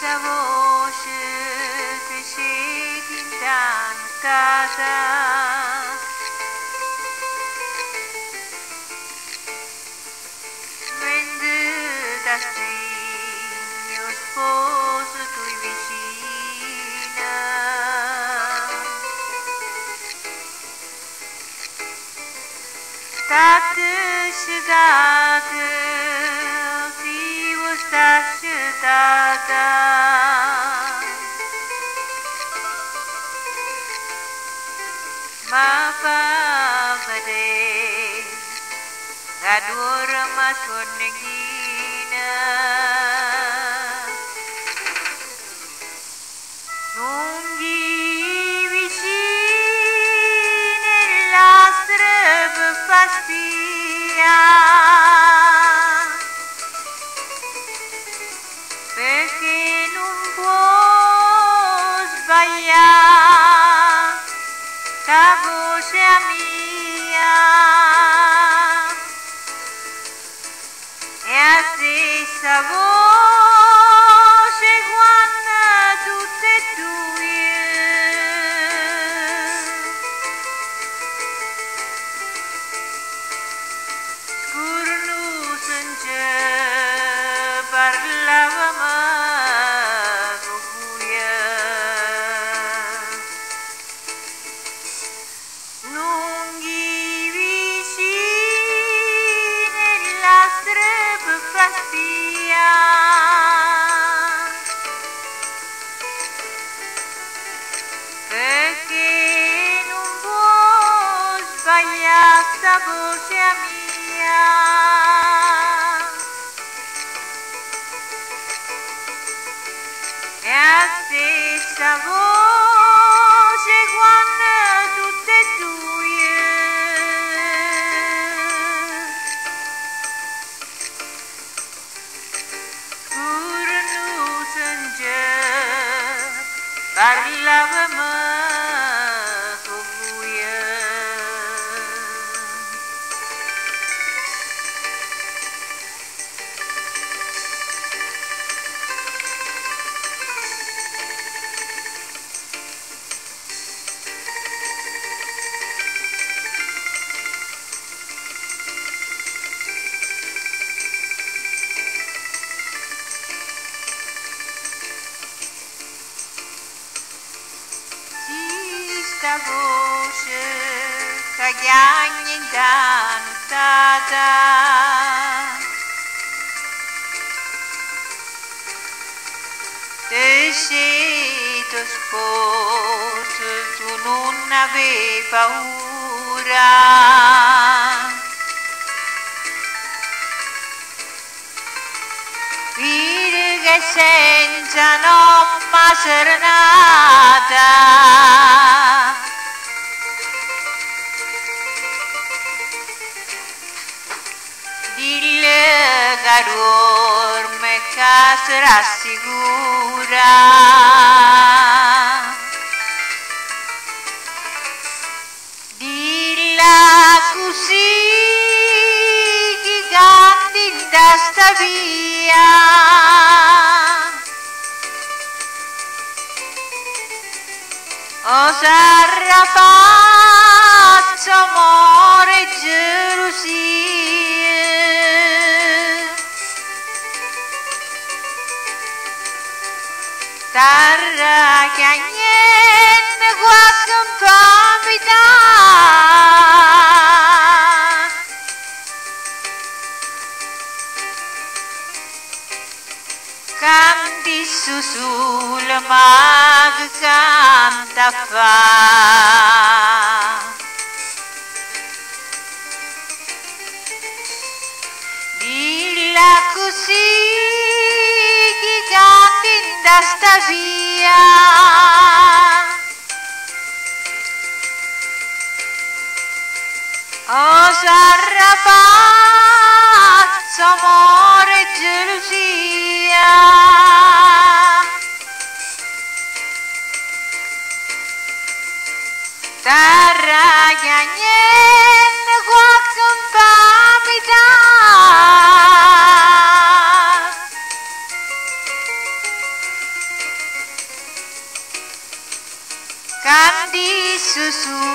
stessa voce che c'è dint'a nuttata. Mentre t'astrigne 'o sposo tuo vicino. Statte scetate, si vuò sta scetata. Ma fa vedè ca duorme a suonno chino. Nun ghi vicino 'e llastre pe fa spia, pecché nun può sbaglià 'sta voce mia. È 'a stessa voce 'e quanno tutt' 'e duje scurnuse nce parlavamo cu vuje. Nun ghi vicino 'e llastre pe fa spia, pecché nun può sbaglià 'sta voce mia. È 'a stessa voce 'e quanno tutt' 'e duje scurnuse nce parlavamo cu vuje. Si 'sta voce ca chiagne 'int' 'a nuttata te sceta 'o sposo, tu nun avè paura. Vide che senza n'ommo 'a serenata. Dille ca duorme e ca se rassicura. Dille accussì chi canta 'int'a 'sta via. O sarrà pazzo o more 'e gelusia. Starrà chiagnenno quacche 'nfamità. Canta isso sulo, ma che canta a fa'? Dille accussì chi canta 'int'a 'sta via. O sarrà pazzo o more 'e gelusia. Starrà chiagnenno quacche 'nfamità. isso sulo.